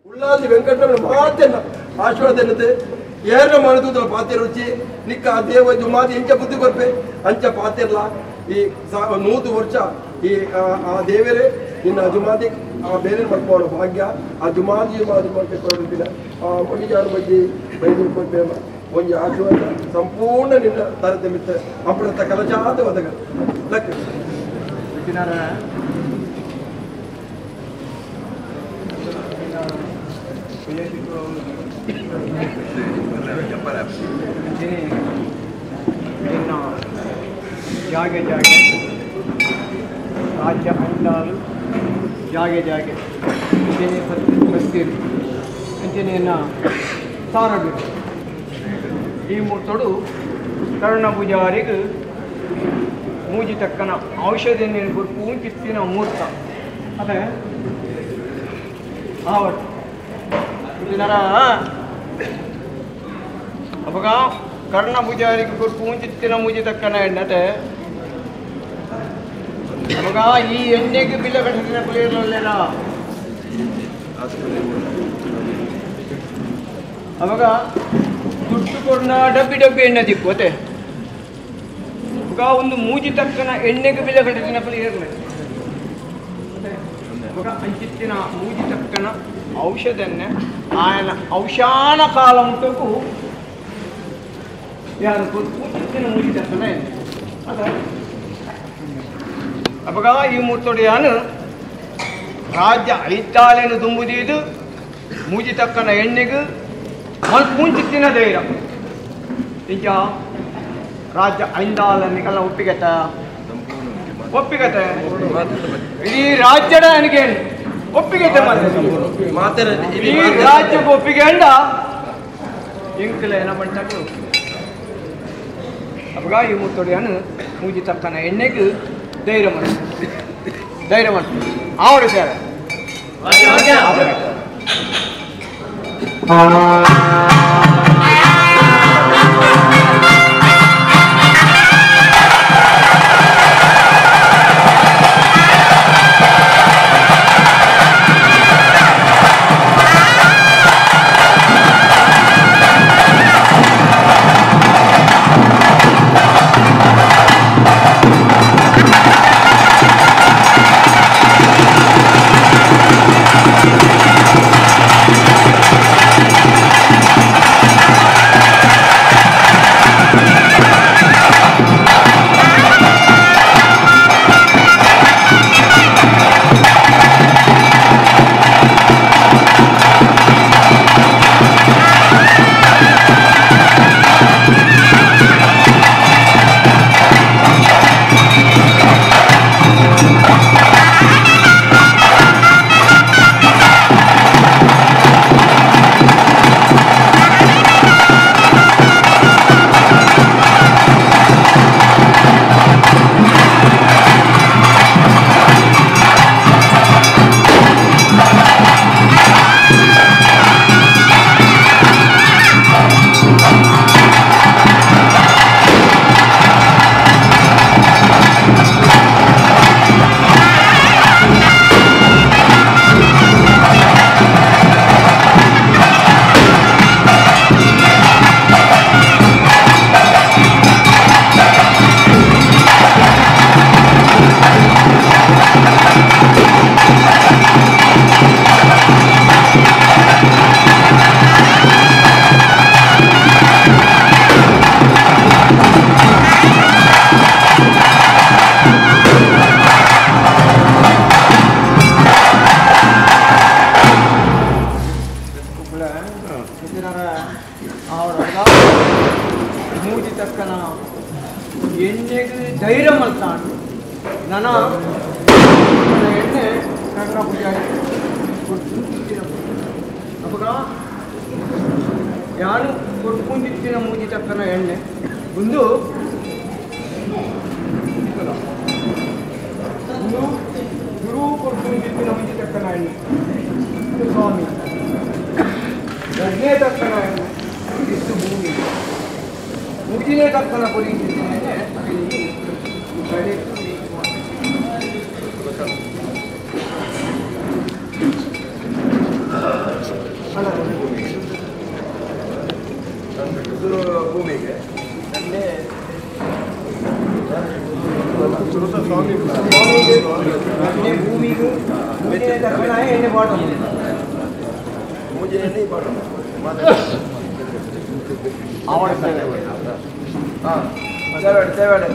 ಉಳ್ಳಾದಿ ವೆಂಕಟರಮಣ ಮಾತೆಲ್ಲ ಆಶೀರ್ವಾದ ಎನ್ನತೆ ಏನ ಮಾಡುದು ಪಾತೆ ರುಚಿ ನಿಕ್ಕ ದೇವ ಜುಮಾದಿ ಎಂಚ ಬುದ್ಧಿ ಕೊರ್ಪೆ ಅಂಚ ಪಾತೆಲ್ಲ ಈ 100 ವರ್ಷ ಈ ಆ ದೇವರೇ ನಿನ್ನ ಜುಮಾದಿ ಆ ಬೇರೆ ಮಲ್ಪೋಣ ಭಾಗ್ಯ ಆ ಜುಮಾದಿ ಜುಮಾದಿ ಮಲ್ಪೆ ಆ ಒಣಿಜಾರು ಬಗ್ಗೆ ಬೈದು ಕೊರ್ಪೆ ಒಂಜಿ ಆಶೀರ್ವಾದ ಸಂಪೂರ್ಣ ನಿನ್ನ ತಾರತಮ್ಯ ಮಿತ್ತ ಅಮೃತ ಕಲಚಾದ ಒದಗ ಲಕ್ಕ ಜಾಗೆ ಜಾಗೆ ರಾಜ್ಯ ಅಂಡಾಲು ಜಾಗೆ ಜಾಗೆ ಅಂಚನೆ ಬಸ್ತೀರಿ ಅಂಚನೆಯನ್ನು ಸಾರಬೇಕು. ಈ ಮೂರ್ತೋಡು ಕರ್ಣ ಪೂಜಾರಿಗೆ ಮೂಜಿ ತಕ್ಕನ ಔಷಧಿ ಪೂಂಚಿತ್ತಿನ ಮೂರ್ತ ಅದೇ ಆವತ್ತು ಅವಾಗ ಕರ್ಣ ಪೂಜಾರಿಗೆ ಪೂಂಚಿತ್ತಿನ ಮೂಜಿ ತಕ್ಕನ ಎಣ್ಣತೆ ಅವಾಗ ಈ ಎಣ್ಣೆಗೆ ಬಿಲ್ಲ ಕಟ್ಟಿನ ಕುಳಿಯಲ್ಲ. ಅವಾಗ ದುಡ್ಡು ಕೊಡ್ನ ಡಬ್ಬಿ ಡಬ್ಬಿ ಎಣ್ಣೆ ದಿಕ್ಕು ಅತ್ತೆ ಅವಾಗ ಒಂದು ಮೂಜಿ ತಕ್ಕನ ಎಣ್ಣೆಗೆ ಬಿಲ್ಲ ಕಟ್ಟಿನ ಕುಳಿಯಲ್ಲ. ಅವಾಗ ಅಂಚಿತ್ತಿನ ಮೂಜಿ ತಕ್ಕನ ಔಷಧನ್ನೇ ఆయన ಔಷಾನ ಕಾಲ ಉಂಟು ಯಾರು ಪೂಜಿತ್ತಿನ ಮೂಜಿ ತಕ್ಕನ ಎಣ್ಣೆ ಅದ. ಅವಾಗ ಈ ಮೂರ್ತೊಡೆಯಾನು ರಾಜ್ಯ ಐತಾಳೆನು ತುಂಬುದೀದು ಮೂಜಿ ತಕ್ಕನ ಎಣ್ಣೆಗೆ ಪೂಂಚಿತ್ತಿನ ಧೈರ್ಯ ಇಂಚ ರಾಜ್ಯ ಐಂದಾಲನ್ನಿಗೆಲ್ಲ ಒಪ್ಪಿಗೆತ ಒಪ್ಪಿಗೆತೆ ಇಡೀ ರಾಜ್ಯದ ನನಗೆ ಒಪ್ಪಿಗೆತೆ ಮಾತ್ರ ಇಡೀ ರಾಜ್ಯಕ್ಕೆ ಒಪ್ಪಿಗೆ ಅಂಡ ಇಂಕಲ ಏನ ಬಂಟು. ಅವಾಗ ಈ ಮೂರ್ತೊಡೆಯಾನು ಮೂಜಿ ತಕ್ಕನ ಎಣ್ಣೆಗೆ ಧೈರ್ಯ ಮಾಡಿ ಧೈರ್ಯ ಮಾಡಿ ಆವಡು ಸೇವೆ. Thank you. ಎಣ್ಣೆಗೆ ಧೈರ್ಯ ಮಲ್ತಾಂಡು ನನ್ನ ಎಣ್ಣೆ ಕರ್ಣ ಪೂಜಾರಿ ಅವಾಗ ಯಾನು ಕೊಡ್ಕೊಂಡಿತ್ತಿನ ಮೂಜಿ ತಕ್ಕನ ಎಣ್ಣೆ ಒಂದು ಗುರು ಕೊಡ್ಕೊಂಡಿತ್ತಿನ ಮೂಜಿ ತಕ್ಕನ ಎಣ್ಣೆ ಸ್ವಾಮಿ ರಡ್ನೇ ತಕ್ಕನ ಎಣ್ಣೆ ಇಷ್ಟು ಭೂಮಿ ಮುಗಿನೇ ತಕ್ಕನ ಕೊರಿಯುತ್ತಿದ್ದೇನೆ ಭೂಮಿಗೆ ಭೂಮಿಗೂ ಎಣ್ಣೆ ಬಾಟಲ್ ಮೂಜಿ ಎಣ್ಣೆ ಬಾಟಲ್ ಹಾಂ ಸೇವಾಡೆ ಸೇವಾಡೆ.